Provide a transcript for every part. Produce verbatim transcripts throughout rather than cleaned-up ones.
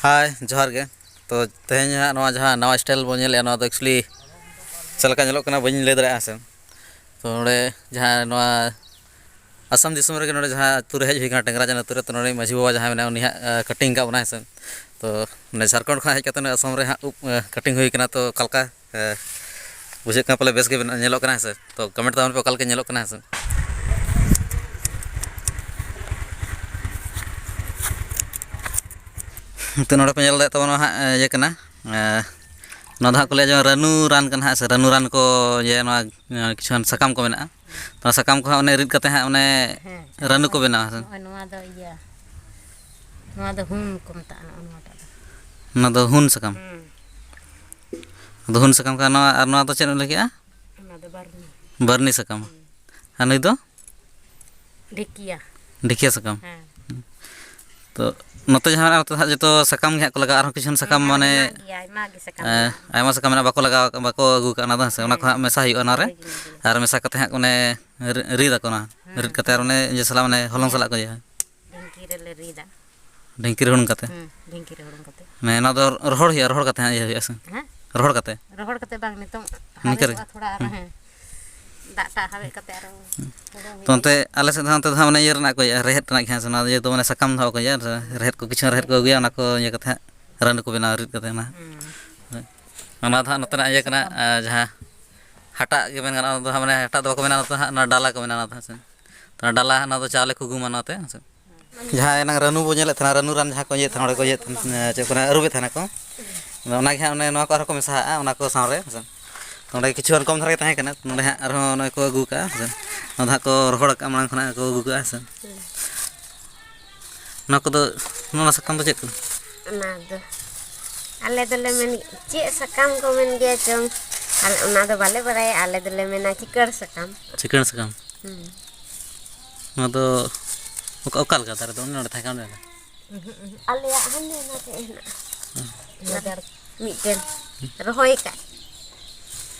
ᱦᱟᱭ, ᱡᱚᱦᱟᱨ ᱜᱮ᱾ ᱛᱚ, ᱛᱮᱦᱮᱧ ᱦᱟᱸᱜ ᱱᱚᱣᱟ ᱡᱟᱦᱟᱸ ᱱᱟᱣᱟ style ᱵᱚᱱ ᱧᱮᱞᱮᱜᱼᱟ, ᱱᱚᱣᱟ ᱫᱚ actually ᱪᱮᱫ ᱞᱮᱠᱟ ᱧᱮᱞᱚᱜ ᱠᱟᱱᱟ ᱵᱟᱹᱧ ᱞᱟᱹᱭ ᱫᱟᱲᱮᱭᱟᱜᱼᱟ, ᱦᱮᱸ ᱥᱮ᱾ ᱛᱚ, ᱱᱚᱰᱮ ᱡᱟᱦᱟᱸ ᱱᱚᱣᱟ ᱟᱥᱟᱢ ᱫᱤᱥᱚᱢ ᱨᱮᱜᱮ, ᱱᱚᱰᱮ ᱡᱟᱦᱟᱸ ᱟᱹᱛᱩ ᱨᱮ ᱦᱮᱡ ᱦᱩᱭ ᱠᱟᱱᱟ, ᱴᱮᱝᱨᱟᱪᱟᱸᱫᱽ ᱟᱹᱛᱩ ᱨᱮ, ᱛᱚ, ᱱᱚᱰᱮ ᱢᱟᱹᱡᱷᱤ ᱵᱟᱵᱟ ᱡᱟᱦᱟᱸᱭ ᱢᱮᱱᱟᱭᱟ, ᱩᱱᱤ ᱦᱟᱸᱜ, ᱮ, cutting ᱠᱟᱜ ᱵᱚᱱᱟᱭ, ᱦᱮᱸ ᱥᱮ᱾ ᱛᱚ, ᱱᱚᱰᱮ ᱡᱷᱟᱲᱠᱷᱚᱸᱰ ᱠᱷᱚᱱ ᱦᱮᱡ ᱠᱟᱛᱮ ᱱᱚᱰᱮ ᱟᱥᱟᱢ ᱨᱮ ᱦᱟᱸᱜ ᱩᱵ, ᱮ, cutting ᱦᱩᱭ ᱠᱟᱱᱟ, ᱛᱚ, ᱚᱠᱟ ᱞᱮᱠᱟ ᱮ, ᱵᱩᱡᱷᱟᱹᱜ ᱠᱟᱱᱟ ᱯᱟᱞᱮ ᱵᱮᱥ ᱜᱮ ᱵᱮᱱ-, ᱧᱮᱞᱚᱜ ᱠᱟᱱᱟ, ᱦᱮᱸ ᱥᱮ? ᱛᱚ, comment ᱛᱟᱵᱚᱱ ᱯᱮ ᱚᱠᱟ ᱞᱮᱠᱟ ᱧᱮᱞᱚᱜ ᱠᱟᱱᱟ, ᱦᱮᱸ ᱥᱮ? ᱱᱤᱛᱚᱜ ᱱᱚᱰᱮ ᱯᱮ ᱧᱮᱞ ᱫᱟᱲᱮᱭᱟᱜ ᱛᱟᱵᱚᱱᱟ ᱦᱟᱸᱜ, ᱮ, ᱤᱭᱟᱹ ᱠᱟᱱᱟ, ᱮ, ᱱᱚᱣᱟ ᱫᱚ ᱦᱟᱸᱜ ᱠᱚ ᱞᱟᱹᱭᱟ ᱡᱮ ᱨᱟᱹᱱᱩ ᱨᱟᱱ ᱠᱟᱱᱟ ᱦᱟᱸᱜ, ᱥᱮ ᱨᱟᱹᱱᱩ ᱨᱟᱱ ᱠᱚ, ᱡᱮ ᱱᱚᱣᱟ, ᱮ, ᱠᱤᱪᱷᱩᱜᱟᱱ ᱥᱟᱠᱟᱢ ᱠᱚ ᱢᱮᱱᱟᱜᱼᱟ, ᱚᱱᱟ ᱥᱟᱠᱟᱢ ᱠᱚ ᱦᱟᱸᱜ ᱚᱱᱮ ᱨᱤᱫ ᱠᱟᱛᱮ ᱦᱟᱸᱜ ᱚᱱᱮ ᱦᱮᱸ, ᱨᱟᱹᱱᱩ ᱠᱚ ᱱᱚᱜᱼᱚᱭ, ᱵᱮᱱᱟᱣᱟ, ᱦᱮᱸ ᱥᱮ? ᱱᱚᱜᱼᱚᱭ ᱱᱚᱣᱟ ᱫᱚ ᱤᱭᱟᱹ, ᱱᱚᱣᱟ ᱫᱚ ᱦᱩᱱ ᱠᱚ ᱢᱮᱛᱟᱜᱼᱟ, ᱱᱚᱜᱼᱚ ᱱᱚᱣᱟᱴᱟᱜ ᱫᱚ᱾ ᱚᱱᱟ ᱫᱚ ᱦᱩᱱ ᱥᱟᱠᱟᱢ? ᱦᱩᱸ᱾ ᱟᱫᱚ ᱦᱩᱱ ᱥᱟᱠᱟᱢ ᱠᱟᱱᱟ ᱱᱚᱣᱟ, ᱟᱨ ᱱᱚᱣᱟ ᱫᱚ ᱪᱮᱫ ᱮᱢ ᱞᱟᱹᱭ ᱠᱮᱜᱼᱟ? ᱚᱱᱟ ᱫᱚ ᱵᱟᱨᱱᱤ᱾ ᱵᱟᱨᱱᱤ ᱥᱟᱠᱟᱢ᱾ ᱦᱩᱸ᱾ ᱟᱨ ᱱᱩᱭ ᱫᱚ? ᱰᱷᱤᱠᱤᱭᱟ᱾ ᱰᱷᱤᱠᱤᱭᱟ ᱥᱟᱠᱟᱢ᱾ ᱦᱮᱸ᱾ ᱛᱚ, ᱱᱚᱛᱮ ᱡᱟᱦᱟᱸ ᱢᱮᱱᱟᱜᱼᱟ, ᱱᱚᱛᱮ ᱫᱚ ᱦᱟᱸᱜ ᱡᱚᱛᱚ ᱥᱟᱠᱟᱢ ᱜᱮ ᱦᱟᱸᱜ ᱠᱚ ᱞᱟᱜᱟᱣᱟ, ᱟᱨᱦᱚᱸ ᱠᱤᱪᱷᱩ ᱥᱟᱠᱟᱢ ᱦᱮᱸ, ᱟᱨ ᱢᱟᱱᱮ, ᱢᱮᱱᱟᱜ ᱜᱮᱭᱟ, ᱟᱭᱢᱟ ᱜᱮ ᱥᱟᱠᱟᱢ ᱮᱸ, ᱢᱮᱱᱟᱜᱼᱟ᱾ ᱟᱭᱢᱟ ᱥᱟᱠᱟᱢ ᱢᱮᱱᱟᱜᱼᱟ, ᱵᱟᱠᱚ ᱞᱟᱜᱟᱣ, ᱵᱟᱠᱚ ᱟᱹᱜᱩ ᱠᱟᱜᱼᱟ, ᱚᱱᱟ ᱫᱚ ᱦᱮᱸ ᱥᱮ, ᱚᱱᱟ ᱠᱚ ᱦᱮᱸ, ᱦᱟᱸᱜ ᱢᱮᱥᱟ ᱦᱩᱭᱩᱜᱼᱟ ᱚᱱᱟ ᱨᱮ᱾ ᱦᱳᱭ, ᱦᱳᱭ᱾ ᱟᱨ ᱢᱮᱥᱟ ᱠᱟᱛᱮ ᱦᱟᱸᱜ ᱚᱱᱮ ᱨᱤ-, ᱨᱤᱫ ᱟᱠᱚ ᱚᱱᱟ᱾ ᱦᱮᱸ, ᱨᱤᱫ ᱠᱟᱛᱮ ᱟᱨ ᱚᱱᱮ ᱤᱭᱟᱹ ᱥᱟᱞᱟᱜ, ᱚᱱᱮ ᱦᱚᱞᱚᱝ ᱦᱮᱸ᱾ ᱥᱟᱞᱟᱜ ᱠᱚ ᱤᱭᱟᱹᱭᱟ᱾ ᱰᱷᱤᱝᱠᱤ ᱨᱮᱞᱮ ᱨᱤᱫᱟ᱾ ᱰᱷᱤᱝᱠᱤ ᱨᱮ ᱦᱩᱲᱩᱝ ᱠᱟᱛᱮ? ᱦᱩᱸ, ᱰᱷᱤᱝᱠᱤ ᱨᱮ ᱦᱩᱲᱩᱝ ᱠᱟᱛᱮ᱾ ᱢᱟᱱᱮ ᱚᱱᱟ ᱫᱚ ᱨᱚᱦᱚᱲ ᱦᱩᱭᱩᱜᱼᱟ, ᱨᱚᱦᱚᱲ ᱠᱟᱛᱮ ᱦᱟᱸᱜ ᱤᱭᱟᱹ ᱦᱩᱭᱩᱜᱼᱟ ᱥᱮ? ᱦᱮᱸ? ᱨᱚᱦᱚᱲ ᱠᱟᱛᱮ? ᱨᱚᱦᱚᱲ ᱠᱟᱛᱮ ᱵᱟᱝ, ᱱᱤᱛᱚᱝ ᱱᱤᱝᱠᱟᱹ ᱨᱮᱜᱮ? ᱦᱟᱣᱮᱫᱚᱜᱼᱟ ᱛᱷᱚᱲᱟ ᱟᱨᱚ, ᱦᱩᱸ᱾ ᱦᱮᱸ᱾ ᱫᱟᱜ ᱴᱟᱜ ᱦᱟᱣᱮᱫ ᱠᱟᱛᱮ ᱟᱨᱚ ᱦᱩᱲᱩᱝ ᱛᱚ ᱦᱩᱭᱩᱜᱼᱟ᱾ ᱚᱱᱛᱮ ᱟᱞᱮ ᱥᱮᱫ ᱫᱚ ᱦᱟᱸᱜ ᱚᱱᱛᱮ ᱫᱚ ᱦᱟᱸᱜ ᱢᱟᱱᱮ ᱤᱭᱟᱹ ᱨᱮᱱᱟᱜ ᱠᱚ ᱤᱭᱟᱹ, ᱨᱮᱦᱮᱫ ᱨᱮᱱᱟᱜ ᱜᱮ ᱦᱟᱸᱜ ᱥᱮ, ᱚᱱᱟ ᱤᱭᱟᱹ ᱫᱚ ᱢᱟᱱᱮ ᱥᱟᱠᱟᱢ ᱫᱚ ᱦᱟᱸᱜ ᱵᱟᱠᱚ ᱤᱭᱟᱹ, ᱨᱮᱦᱮᱫ ᱠᱚ, ᱠᱤᱪᱷᱩ ᱨᱮᱦᱮᱫ ᱠᱚ ᱟᱹᱜᱩᱭᱟ, ᱚᱱᱟ ᱠᱚ ᱤᱭᱟᱹ ᱠᱟᱛᱮ ᱦᱟᱸᱜ ᱨᱟᱹᱱᱩ ᱠᱚ ᱵᱮᱱᱟᱣᱟ, ᱨᱤᱫ ᱠᱟᱛᱮ ᱚᱱᱟ᱾ ᱦᱩᱸ᱾ ᱦᱳᱭ᱾ ᱚᱱᱟ ᱫᱚ ᱦᱟᱸᱜ ᱱᱚᱛᱮᱱᱟᱜ ᱤᱭᱟᱹ ᱠᱟᱱᱟ, ᱥᱟᱠᱟᱢ᱾ ᱟᱨ ᱡᱟᱦᱟᱸ ᱦᱟᱴᱟᱜ ᱜᱮ ᱢᱮᱱ ᱜᱟᱱᱚᱜᱼᱟ, ᱚᱱᱟ ᱫᱚ ᱦᱟᱸᱜ ᱢᱟᱱᱮ ᱦᱟᱴᱟᱜ ᱫᱚ ᱵᱟᱠᱚ ᱢᱮᱱᱟ, ᱚᱱᱟ ᱫᱚ ᱦᱟᱸᱜ ᱚᱱᱟ ᱰᱟᱞᱟ ᱠᱚ ᱢᱮᱱᱟ, ᱚᱱᱟ ᱫᱚ ᱦᱮᱸ ᱥᱮ᱾ ᱛᱚ ᱚᱱᱟ ᱰᱟᱞᱟ ᱦᱟᱸᱜ, ᱚᱱᱟ ᱫᱚ ᱪᱟᱣᱞᱮ ᱠᱚ ᱜᱩᱢᱟ ᱱᱚᱛᱮ, ᱦᱮᱸ ᱥᱮ᱾ ᱡᱟᱦᱟᱸ ᱮᱱᱟᱝ ᱨᱟᱹᱱᱩ ᱵᱚ ᱧᱮᱞᱮᱫ ᱛᱟᱦᱮᱱᱟ, ᱨᱟᱹᱱᱩ ᱨᱟᱱ ᱡᱟᱦᱟᱸ ᱠᱚ ᱤᱭᱟᱹᱭᱮᱫ ᱛᱟᱦᱮᱱᱟ, ᱚᱸᱰᱮ ᱠᱚ ᱤᱭᱟᱹᱭᱮᱫ ᱛᱟᱦᱮᱱᱟ, ᱪᱮᱫ ᱠᱚ ᱢᱮᱱᱟ, ᱟᱹᱨᱩᱵᱮᱫ ᱛᱟᱦᱮᱱᱟ ᱠᱚ᱾ ᱟᱫᱚ ᱚᱱᱟᱜᱮ ᱦᱟᱸᱜ ᱚᱱᱮ ᱱᱚᱣᱟ ᱠᱚ ᱟᱨᱦᱚᱸ ᱠᱚ ᱢᱮᱥᱟᱦᱟᱜᱼᱟ, ᱚᱱᱟ ᱠᱚ ᱥᱟᱶᱨᱮ, ᱦᱮᱸ ᱥᱮ᱾ ᱚᱸᱰᱮ ᱠᱤᱪᱷᱩ ᱜᱟᱱ ᱠᱚᱢ ᱫᱷᱟᱨᱟ ᱜᱮ ᱛᱟᱦᱮᱸ ᱠᱟᱱᱟ, ᱱᱚᱸᱰᱮ ᱦᱟᱸᱜ ᱟᱨᱦᱚᱸ ᱱᱚᱜᱼᱚᱭ ᱠᱚ ᱟᱹᱜᱩ ᱠᱟᱜᱼᱟ, ᱦᱮᱸ ᱥᱮ᱾ ᱱᱚᱣᱟ ᱫᱚ ᱦᱟᱸᱜ ᱠᱚ ᱨᱚᱦᱚᱲ ᱠᱟᱜᱼᱟ, ᱢᱟᱲᱟᱝ ᱠᱷᱚᱱᱟᱜ ᱠᱚ ᱟᱹᱜᱩ ᱠᱟᱜᱼᱟ, ᱦᱮᱸ ᱥᱮ᱾ ᱦᱮᱸ᱾ ᱱᱚᱣᱟ ᱠᱚᱫᱚ, ᱱᱚᱣᱟ ᱥᱟᱠᱟᱢ ᱫᱚ ᱪᱮᱫ ᱠᱟᱱᱟ? ᱚᱱᱟ ᱫᱚ ᱟᱞᱮ ᱫᱚᱞᱮ ᱢᱮᱱ, ᱪᱮᱫ ᱥᱟᱠᱟᱢ ᱠᱚ ᱢᱮᱱ ᱜᱮᱭᱟ ᱪᱚᱝ, ᱟᱞᱮ ᱚᱱᱟ ᱫᱚ ᱵᱟᱞᱮ ᱵᱟᱲᱟᱭᱟ, ᱟᱞᱮ ᱫᱚᱞᱮ ᱢᱮᱱᱟ ᱪᱤᱠᱟᱹᱲ ᱥᱟᱠᱟᱢ᱾ ᱪᱤᱠᱟᱹᱲ ᱥᱟᱠᱟᱢ? ᱦᱩᱸ᱾ ᱱᱚᱣᱟ ᱫᱚ ᱚᱠᱟ, ᱚᱠᱟ ᱞᱮᱠᱟ ᱫᱟᱨᱮ ᱫᱚ? ᱚᱱᱮ ᱚᱸᱰᱮ ᱛᱟᱦᱮᱸ ᱠᱟᱱᱟ, ᱚᱸᱰᱮ? ᱩᱦᱩᱸ, ᱩᱦᱩᱸ᱾ ᱟᱞᱮᱭᱟᱜ ᱦᱟᱸᱰᱮ ᱱᱟᱰᱮ ᱦᱮᱱᱟᱜᱼᱟ᱾ ᱦᱩᱸ᱾ ᱜᱟᱡᱟᱲ ᱢᱤᱫᱴᱮᱱ ᱨᱚᱦᱚᱭ ᱠᱟᱜ᱾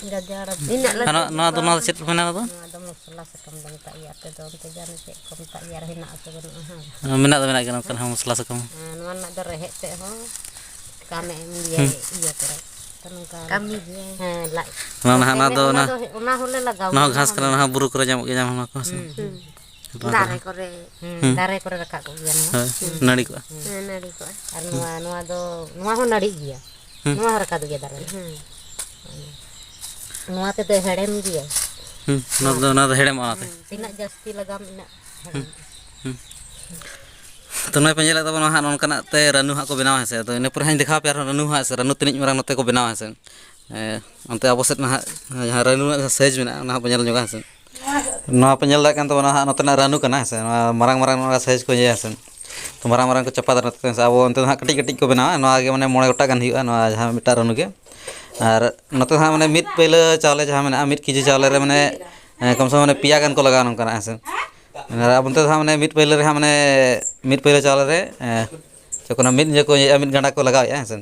ᱜᱟᱡᱟᱲ ᱱᱤᱱᱟᱹᱜ ᱞᱟᱹᱴᱩ ᱟᱨ ᱱᱚᱣᱟ ᱫᱚ, ᱱᱚᱣᱟ ᱫᱚ ᱪᱮᱫ ᱯᱮ ᱢᱮᱱᱟ ᱚᱱᱟ ᱫᱚ? ᱱᱚᱣᱟ ᱫᱚ ᱢᱚᱥᱞᱟ ᱥᱟᱠᱟᱢ ᱫᱚ ᱢᱮᱛᱟᱜ ᱜᱮᱭᱟ᱾ ᱟᱯᱮ ᱫᱚ ᱚᱱᱛᱮ ᱡᱟᱱᱮ ᱪᱮᱫ ᱠᱚ ᱢᱮᱛᱟᱜ ᱜᱮᱭᱟ, ᱟᱨ ᱦᱮᱱᱟᱜ ᱟᱥᱮ ᱵᱟᱹᱱᱩᱜᱼᱟ ᱦᱟᱸᱜ᱾ ᱦᱮᱸ, ᱢᱮᱱᱟᱜ ᱫᱚ ᱢᱮᱱᱟᱜ ᱜᱮᱭᱟ, ᱱᱚᱝᱠᱟᱱ ᱦᱚᱸ ᱢᱚᱥᱞᱟ ᱥᱟᱠᱟᱢ᱾ ᱦᱮᱸ, ᱱᱚᱣᱟ ᱨᱮᱱᱟᱜ ᱫᱚ ᱨᱮᱦᱮᱫ ᱛᱮᱫ ᱦᱚᱸ ᱠᱟᱢᱮ ᱮᱢ ᱜᱮᱭᱟ ᱦᱩᱸ᱾ ᱤᱭᱟᱹ ᱠᱚᱨᱮ᱾ ᱛᱚ ᱱᱚᱝᱠᱟ ᱠᱟᱹᱢᱤ ᱜᱮᱭᱟ᱾ ᱦᱮᱸ, ᱞᱟᱡ ᱚᱱᱟ ᱱᱟᱦᱟᱜ, ᱚᱱᱟ ᱫᱚ ᱚᱱᱟ ᱚᱱᱟ, ᱦᱚᱸ, ᱚᱱᱟ ᱦᱚᱸᱞᱮ ᱞᱟᱜᱟᱣ ᱚᱱᱟ ᱦᱚᱸ ᱜᱮᱭᱟ, ᱜᱷᱟᱥ ᱚᱱᱟ ᱠᱟᱱᱟ, ᱦᱚᱸ᱾ ᱚᱱᱟ ᱦᱚᱸ ᱵᱩᱨᱩ ᱠᱚᱨᱮ ᱧᱟᱢᱚᱜ ᱜᱮᱭᱟ, ᱧᱟᱢ ᱦᱚᱸ ᱚᱱᱟ ᱠᱚ, ᱦᱮᱸ ᱥᱮ? ᱦᱩᱸ, ᱦᱩᱸ᱾ ᱵᱟᱝ ᱫᱟᱨᱮ ᱠᱟᱱᱟ᱾ ᱠᱚᱨᱮ᱾ ᱦᱩᱸ, ᱦᱩᱸ᱾ ᱫᱟᱨᱮ ᱠᱚᱨᱮ ᱨᱟᱠᱟᱵ ᱠᱚᱜ ᱜᱮᱭᱟ ᱱᱚᱣᱟ᱾ ᱦᱳᱭ, ᱦᱩᱸ᱾ ᱱᱟᱹᱲᱤ ᱠᱚᱜᱼᱟ᱾ ᱦᱮᱸ, ᱱᱟᱹᱲᱤ ᱠᱚᱜᱼᱟ᱾ ᱟᱨ ᱱᱚᱣᱟ, ᱱᱚᱣᱟ ᱫᱚ, ᱱᱚᱣᱟ ᱦᱚᱸ ᱱᱟᱹᱲᱤᱜ ᱜᱮᱭᱟ᱾ ᱦᱩᱸ᱾ ᱱᱚᱣᱟ ᱦᱚᱸ ᱨᱟᱠᱟᱵ ᱜᱮᱭᱟ ᱫᱟᱨᱮ ᱨᱮ᱾ ᱦᱩᱸ᱾ ᱱᱚᱣᱟ ᱛᱮᱫᱚ ᱦᱮᱲᱮᱢ ᱜᱮᱭᱟ᱾ ᱦᱩᱸ, ᱚᱱᱟ ᱫᱚ, ᱚᱱᱟ ᱫᱚ ᱦᱮᱲᱮᱢᱚᱜᱼᱟ ᱚᱱᱟᱛᱮ᱾ ᱦᱩᱸ, ᱛᱤᱱᱟᱹᱜ ᱡᱟᱹᱥᱛᱤ ᱞᱟᱜᱟᱣ ᱤᱱᱟᱹᱜ ᱦᱩᱸ, ᱦᱮᱲᱮᱢ᱾ ᱦᱩᱸ᱾ ᱛᱚ, ᱱᱚᱜᱼᱚᱭ ᱯᱮ ᱧᱮᱞᱮᱫ ᱛᱟᱵᱚᱱᱟ ᱦᱟᱸᱜ, ᱱᱚᱝᱠᱟᱱᱟᱜ ᱛᱮ ᱨᱟᱹᱱᱩ ᱦᱟᱸᱜ ᱠᱚ ᱵᱮᱱᱟᱣᱟ, ᱦᱮᱸ ᱥᱮ᱾ ᱟᱫᱚ ᱤᱱᱟᱹ ᱯᱚᱨᱮ ᱦᱟᱸᱜ ᱤᱧ ᱫᱮᱠᱷᱟᱣ ᱟᱯᱮᱭᱟ ᱟᱨᱦᱚᱸ ᱨᱟᱹᱱᱩ ᱦᱟᱸᱜ, ᱥᱮ ᱨᱟᱹᱱᱩ ᱛᱤᱱᱟᱹᱜ ᱢᱟᱨᱟᱝ ᱱᱚᱛᱮ ᱠᱚ ᱵᱮᱱᱟᱣᱟ, ᱦᱮᱸ ᱥᱮ᱾ ᱮ, ᱚᱱᱛᱮ ᱟᱵᱚ ᱥᱮᱫ ᱱᱟᱦᱟᱜ ᱡᱟᱦᱟᱸ ᱨᱟᱹᱱᱩ ᱨᱮᱱᱟᱜ ᱡᱟᱦᱟᱸ size ᱢᱮᱱᱟᱜᱼᱟ, ᱚᱱᱟ ᱦᱟᱸᱜ ᱯᱮ ᱧᱮᱞ ᱧᱚᱜᱟ, ᱦᱮᱸ ᱥᱮ᱾ ᱱᱚᱣᱟ ᱯᱮ ᱧᱮᱞ ᱫᱟᱲᱮᱭᱟᱜ ᱠᱟᱱ ᱛᱟᱵᱚᱱᱟ ᱦᱟᱸᱜ, ᱱᱚᱛᱮᱱᱟᱜ ᱨᱟᱹᱱᱩ ᱠᱟᱱᱟ, ᱦᱮᱸ ᱥᱮ᱾ ᱱᱚᱣᱟ ᱢᱟᱨᱟᱝ ᱢᱟᱨᱟᱝ ᱱᱚᱣᱟ size ᱠᱚ ᱤᱭᱟᱹᱭᱟ, ᱦᱮᱸ ᱥᱮ᱾ ᱛᱚ, ᱢᱟᱨᱟᱝ ᱢᱟᱨᱟᱝ ᱠᱚ ᱪᱟᱯᱟᱫᱟ ᱱᱚᱛᱮ, ᱦᱮᱸ ᱥᱮ᱾ ᱟᱵᱚ ᱚᱱᱛᱮ ᱫᱚ ᱦᱟᱸᱜ ᱠᱟᱹᱴᱤᱡ ᱠᱟᱹᱴᱤᱡ ᱠᱚ ᱵᱮᱱᱟᱣᱟ᱾ ᱱᱚᱣᱟ ᱜᱮ ᱢᱟᱱᱮ ᱢᱚᱬᱮ ᱜᱚᱴᱟᱝ ᱜᱟᱱ ᱦᱩᱭᱩᱜᱼᱟ, ᱱᱚᱣᱟ ᱡᱟᱦᱟᱸ ᱢᱤᱫᱴᱟᱝ ᱨᱟᱹᱱᱩ ᱜᱮ᱾ ᱟᱨ ᱱᱚᱛᱮ ᱫᱚ ᱦᱟᱸᱜ ᱢᱟᱱᱮ ᱢᱤᱫ ᱯᱟᱹᱭᱞᱟᱹ ᱪᱟᱣᱞᱮ ᱡᱟᱦᱟᱸ ᱢᱮᱱᱟᱜᱼᱟ, ᱢᱤᱫ ᱠᱮᱡᱤ ᱪᱟᱣᱞᱮ ᱨᱮ ᱢᱟᱱᱮ, ᱮ, ᱠᱚᱢ ᱥᱮ ᱠᱚᱢ ᱢᱟᱱᱮ ᱯᱮᱭᱟ ᱜᱟᱱ ᱠᱚ ᱞᱟᱜᱟᱣᱟ ᱱᱚᱝᱠᱟᱱᱟᱜ, ᱦᱮᱸ ᱥᱮ᱾ ᱟᱨ ᱟᱵᱚ ᱚᱱᱛᱮ ᱫᱚ ᱦᱟᱸᱜ ᱢᱟᱱᱮ ᱢᱤᱫ ᱯᱟᱹᱭᱞᱟᱹ ᱨᱮ ᱦᱟᱸᱜ ᱢᱟᱱᱮ ᱢᱤᱫ ᱯᱟᱹᱭᱞᱟᱹ ᱪᱟᱣᱞᱮ ᱨᱮ, ᱮ, ᱪᱮᱫ ᱠᱚ ᱢᱮᱱᱟ, ᱢᱤᱫ ᱤᱭᱟᱹ ᱠᱚ ᱤᱭᱟᱹᱭᱟ, ᱢᱤᱫ ᱜᱟᱸᱰᱟ ᱠᱚ ᱞᱟᱜᱟᱣᱮᱫᱼᱟ, ᱦᱮᱸ ᱥᱮ᱾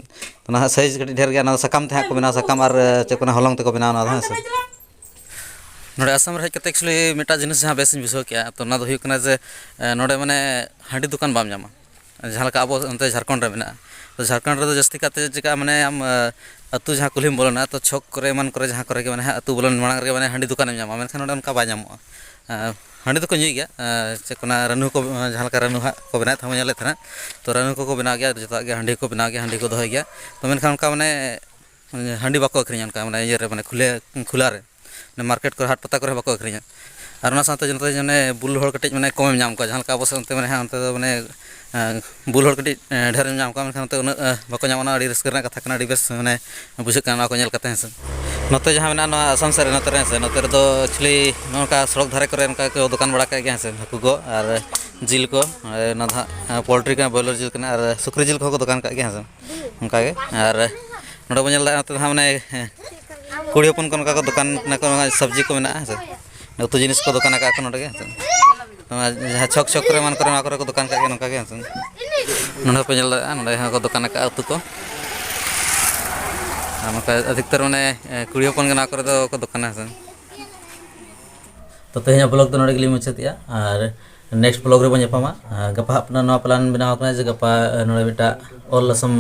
ᱚᱱᱟ ᱦᱟᱸᱜ size ᱠᱟᱹᱴᱤᱡ ᱰᱷᱮᱨ ᱜᱮᱭᱟ, ᱚᱱᱟ ᱫᱚ ᱥᱟᱠᱟᱢ ᱛᱮ ᱦᱟᱸᱜ ᱠᱚ ᱵᱮᱱᱟᱣᱟ, ᱥᱟᱠᱟᱢ ᱟᱨ, ᱮ, ᱪᱮᱫ ᱠᱚ ᱢᱮᱱᱟ, ᱦᱚᱞᱚᱝ ᱛᱮᱠᱚ ᱵᱮᱱᱟᱣᱟ ᱚᱱᱟ ᱫᱚ, ᱦᱮᱸ ᱥᱮ᱾ ᱱᱚᱰᱮ ᱟᱥᱟᱢ ᱨᱮ ᱦᱮᱡ ᱠᱟᱛᱮ actually ᱢᱤᱫᱴᱟᱝ ᱡᱤᱱᱤᱥ ᱡᱟᱦᱟᱸ ᱵᱮᱥᱤᱧ ᱵᱩᱡᱷᱟᱹᱣ ᱠᱮᱜᱼᱟ, ᱛᱚ ᱚᱱᱟ ᱫᱚ ᱦᱩᱭᱩᱜ ᱠᱟᱱᱟ ᱡᱮ, ᱮ, ᱱᱚᱰᱮ ᱢᱟᱱᱮ ᱦᱟᱺᱰᱤ ᱫᱚᱠᱟᱱ ᱵᱟᱢ ᱧᱟᱢᱟ᱾ ᱡᱟᱦᱟᱸ ᱞᱮᱠᱟ ᱟᱵᱚ ᱚᱱᱛᱮ ᱡᱷᱟᱲᱠᱷᱚᱸᱰ ᱨᱮ ᱢᱮᱱᱟᱜᱼᱟ᱾ ᱛᱚ ᱡᱷᱟᱲᱠᱷᱚᱸᱰ ᱨᱮᱫᱚ ᱡᱟᱹᱥᱛᱤ ᱠᱟᱛᱮ ᱪᱮᱠᱟᱜᱼᱟ, ᱢᱟᱱᱮ ᱟᱢ, ᱮ, ᱟᱹᱛᱩ ᱡᱟᱦᱟᱸ ᱠᱩᱞᱦᱤᱢ ᱵᱚᱞᱚᱱᱟ, ᱛᱚ ᱪᱷᱚᱠ ᱠᱚᱨᱮ ᱮᱢᱟᱱ ᱠᱚᱨᱮ ᱡᱟᱦᱟᱸ ᱠᱚᱨᱮ ᱜᱮ ᱢᱟᱱᱮ ᱦᱟᱸᱜ ᱟᱹᱛᱩ ᱵᱚᱞᱚᱱ ᱢᱟᱲᱟᱝ ᱨᱮᱜᱮ ᱢᱟᱱᱮ ᱦᱟᱺᱰᱤ ᱫᱚᱠᱟᱱᱮᱢ ᱧᱟᱢᱟ, ᱢᱮᱱᱠᱷᱟᱱ ᱱᱚᱰᱮ ᱚᱱᱠᱟ ᱵᱟᱭ ᱧᱟᱢᱚᱜᱼᱟ᱾ ᱮ, ᱦᱟᱺᱰᱤ ᱫᱚᱠᱚ ᱧᱩᱭ ᱜᱮᱭᱟ, ᱮ, ᱪᱮᱫ ᱠᱚ ᱢᱮᱱᱟ, ᱨᱟᱹᱱᱩ ᱠᱚ, ᱮ, ᱡᱟᱦᱟᱸ ᱞᱮᱠᱟ ᱨᱟᱹᱱᱩ ᱦᱟᱸᱜ ᱠᱚ ᱵᱮᱱᱟᱣᱮᱫ ᱛᱟᱦᱮᱸᱫ ᱵᱚᱱ ᱧᱮᱞᱮᱫ ᱛᱟᱦᱮᱱᱟ, ᱛᱚ ᱨᱟᱹᱱᱩ ᱠᱚᱠᱚ ᱵᱮᱱᱟᱣ ᱜᱮᱭᱟ, ᱡᱚᱛᱚᱣᱟᱜ ᱜᱮ ᱦᱟᱺᱰᱤ ᱠᱚ ᱵᱮᱱᱟᱣ ᱜᱮᱭᱟ, ᱦᱟᱺᱰᱤ ᱠᱚ ᱫᱚᱦᱚᱭ ᱜᱮᱭᱟ᱾ ᱛᱚ ᱢᱮᱱᱠᱷᱟᱱ ᱚᱱᱠᱟ ᱢᱟᱱᱮ ᱦᱟᱺᱰᱤ ᱵᱟᱠᱚ ᱟᱹᱠᱷᱨᱤᱧᱟ ᱚᱱᱠᱟ, ᱢᱟᱱᱮ ᱤᱭᱟᱹ ᱨᱮ, ᱢᱟᱱᱮ ᱠᱷᱩᱞᱟᱹ, ᱠᱷᱩᱞᱟ ᱨᱮ, ᱢᱟᱱᱮ ᱢᱟᱨᱠᱮᱴ ᱠᱚᱨᱮ, ᱦᱟᱴ ᱯᱟᱛᱟ ᱠᱚᱨᱮ ᱵᱟᱠᱚ ᱟᱹᱠᱷᱨᱤᱧᱟ᱾ ᱟᱨ ᱚᱱᱟ ᱥᱟᱶᱛᱮ ᱡᱚᱛᱚ ᱡᱚᱱᱮ ᱵᱩᱞ ᱦᱚᱲ ᱠᱟᱹᱴᱤᱡ ᱢᱟᱱᱮ ᱠᱚᱢᱮᱢ ᱧᱟᱢ ᱠᱚᱣᱟ, ᱡᱟᱦᱟᱸ ᱞᱮᱠᱟ ᱟᱵᱚ ᱥᱮᱫ ᱚᱱᱛᱮ ᱢᱟᱱᱮ ᱦᱟᱸᱜ ᱚᱱᱛᱮ ᱫᱚ ᱢᱟᱱᱮ, ᱮᱸ, ᱵᱩᱞ ᱦᱚᱲ ᱠᱟᱹᱴᱤᱡ, ᱮᱸ, ᱰᱷᱮᱨᱮᱢ ᱧᱟᱢ ᱠᱚᱣᱟ, ᱢᱮᱱᱠᱷᱟᱱ ᱱᱚᱛᱮ ᱩᱱᱟᱹᱜ, ᱮᱸ, ᱵᱟᱠᱚ ᱧᱟᱢᱚᱜᱼᱟ᱾ ᱟᱹᱰᱤ ᱨᱟᱹᱥᱠᱟᱹ ᱨᱮᱱᱟᱜ ᱠᱟᱛᱷᱟ ᱠᱟᱱᱟ, ᱟᱹᱰᱤ ᱵᱮᱥ ᱢᱟᱱᱮ ᱵᱩᱡᱷᱟᱹᱜ ᱠᱟᱱᱟ ᱱᱚᱣᱟ ᱠᱚ ᱧᱮᱞ ᱠᱟᱛᱮ, ᱦᱮᱸ ᱥᱮ᱾ ᱱᱚᱛᱮ ᱡᱟᱦᱟᱸ ᱢᱮᱱᱟᱜᱼᱟ ᱱᱚᱣᱟ ᱟᱥᱟᱢ ᱥᱮᱫ ᱨᱮ, ᱱᱚᱛᱮ ᱨᱮ, ᱦᱮᱸ ᱥᱮ, ᱱᱚᱛᱮ ᱨᱮᱫᱚ actually ᱱᱚᱜᱼᱚ ᱱᱚᱝᱠᱟ ᱥᱚᱲᱚᱠ ᱫᱷᱟᱨᱮ ᱠᱚᱨᱮ ᱚᱱᱠᱟ ᱠᱚ ᱫᱚᱠᱟᱱ ᱵᱟᱲᱟ ᱠᱟᱜ ᱜᱮᱭᱟ, ᱦᱮᱸ ᱥᱮ, ᱦᱟᱹᱠᱩ ᱠᱚ ᱟᱨ ᱡᱤᱞ ᱠᱚ, ᱟᱨ ᱱᱚᱣᱟ ᱫᱚ ᱦᱟᱸᱜ, ᱮᱸ, ᱯᱳᱞᱴᱨᱤ ᱠᱟᱱᱟ, ᱵᱚᱭᱞᱟᱨ ᱡᱤᱞ ᱠᱟᱱᱟ ᱟᱨ ᱥᱩᱠᱨᱤ ᱡᱤᱞ ᱠᱚᱦᱚᱸ ᱠᱚ ᱫᱚᱠᱟᱱ ᱠᱟᱜ ᱜᱮᱭᱟ, ᱦᱮᱸ ᱥᱮ᱾ ᱚᱱᱠᱟ ᱜᱮ᱾ ᱟᱨ ᱱᱚᱰᱮ ᱵᱚᱱ ᱧᱮᱞ ᱫᱟᱲᱮᱭᱟᱜᱼᱟ, ᱱᱚᱛᱮ ᱫᱚ ᱦᱟᱸᱜ ᱢᱟᱱᱮ, ᱦᱮᱸ, ᱠᱩᱲᱤ ᱦᱚᱯᱚᱱ ᱠᱚ ᱱᱚᱝᱠᱟ ᱠᱚ ᱫᱚᱠᱟᱱ ᱠᱟᱱᱟ ᱠᱚ, ᱱᱚᱣᱟ ᱥᱚᱵᱽᱡᱤ ᱠᱚ ᱢᱮᱱᱟᱜᱼᱟ, ᱦᱮᱸ ᱥᱮ᱾ ᱩᱛᱩ ᱡᱤᱱᱤᱥ ᱠᱚ ᱫᱚᱠᱟᱱ ᱟᱠᱟᱫ ᱠᱚ ᱱᱚᱰᱮ ᱜᱮ, ᱦᱮᱸ ᱥᱮ᱾ ᱱᱚᱣᱟ ᱡᱟᱦᱟᱸ ᱪᱷᱚᱠ ᱪᱷᱚᱠ ᱠᱚᱨᱮ, ᱮᱢᱟᱱ ᱠᱚᱨᱮ, ᱱᱚᱣᱟ ᱠᱚᱨᱮ ᱠᱚ ᱫᱚᱠᱟᱱ ᱠᱟᱜ ᱜᱮᱭᱟ, ᱱᱚᱝᱠᱟ ᱜᱮ, ᱦᱮᱸ ᱥᱮ᱾ ᱱᱚᱰᱮ ᱦᱚᱸᱯᱮ ᱧᱮᱞ ᱫᱟᱲᱮᱭᱟᱜᱼᱟ, ᱱᱚᱰᱮ ᱦᱚᱸ ᱠᱚ ᱫᱚᱠᱟᱱ ᱟᱠᱟᱫᱼᱟ ᱩᱛᱩ ᱠᱚ᱾ ᱟᱨ ᱱᱚᱝᱠᱟ ᱟᱫᱷᱤᱠᱛᱟᱨ ᱢᱟᱱᱮ ᱠᱩᱲᱤ ᱦᱚᱯᱚᱱ ᱜᱮ ᱱᱚᱣᱟ ᱠᱚᱨᱮ ᱫᱚ ᱠᱚ ᱫᱚᱠᱟᱱᱟ ᱥᱮ᱾ ᱛᱚ ᱛᱮᱦᱮᱧᱟᱜ ᱵᱞᱚᱜ ᱫᱚ ᱱᱚᱰᱮ ᱜᱮᱞᱤᱧ ᱢᱩᱪᱟᱹᱫᱮᱜᱼᱟ, ᱟᱨ ᱱᱮᱠᱥᱴ ᱵᱞᱚᱜ ᱨᱮᱵᱚᱱ ᱧᱟᱯᱟᱢᱟ᱾ ᱟᱨ ᱜᱟᱯᱟ ᱦᱟᱸᱜ ᱱᱚᱣᱟ ᱯᱞᱟᱱ ᱵᱮᱱᱟᱣ ᱠᱟᱱᱟ ᱡᱮ ᱜᱟᱯᱟ ᱱᱚᱰᱮ ᱢᱤᱫᱴᱟᱜ ᱚᱞ ᱟᱥᱟᱢ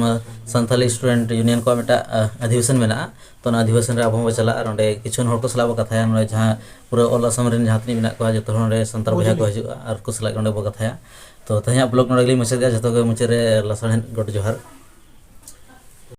ᱥᱟᱱᱛᱟᱞᱤ ᱥᱴᱩᱰᱮᱱᱴ ᱤᱭᱩᱱᱤᱭᱚᱱ ᱠᱚᱣᱟᱜ ᱢᱤᱫᱴᱟᱜ ᱟᱫᱷᱤᱵᱮᱥᱚᱱ ᱢᱮᱱᱟᱜᱼᱟ᱾ ᱛᱚ ᱚᱱᱟ ᱟᱫᱷᱤᱵᱮᱥᱚᱱ ᱨᱮ ᱟᱵᱚ ᱦᱚᱸᱵᱚᱱ ᱪᱟᱞᱟᱜᱼᱟ᱾ ᱱᱚᱰᱮ ᱠᱤᱪᱷᱩ ᱦᱚᱲ ᱠᱚ ᱥᱟᱞᱟᱜ ᱵᱚ ᱠᱟᱛᱷᱟᱭᱟ, ᱱᱚᱰᱮ ᱡᱟᱦᱟᱸ ᱯᱩᱨᱟᱹ ᱚᱞ ᱟᱥᱟᱢ ᱨᱮᱱ ᱡᱟᱦᱟᱸ ᱛᱤᱱᱟᱹᱜ ᱢᱮᱱᱟᱜ ᱠᱚᱣᱟ ᱡᱚᱛᱚ ᱦᱚᱲ ᱱᱚᱰᱮ ᱥᱟᱱᱛᱟᱲ ᱵᱚᱭᱦᱟ ᱠᱚ ᱦᱤᱡᱩᱜᱼᱟ, ᱟᱨ ᱩᱱᱠᱩ ᱥᱟᱞᱟᱜ ᱱᱚᱰᱮ ᱵᱚ ᱠᱟᱛᱷᱟᱭᱟ᱾ ᱛᱚ ᱛᱮᱦᱮᱧᱟᱜ ᱵᱞᱚᱜ ᱱᱚᱰᱮ ᱜᱮᱞᱤᱧ ᱢᱩᱪᱟᱹᱫᱮᱜᱼᱟ᱾ ᱡᱚᱛᱚ ᱜᱮ ᱢᱩᱪᱟᱹᱫ ᱨᱮ ᱞᱟᱥᱟᱲᱦᱮᱫ ᱜᱚᱰ ᱡᱚᱦᱟᱨ᱾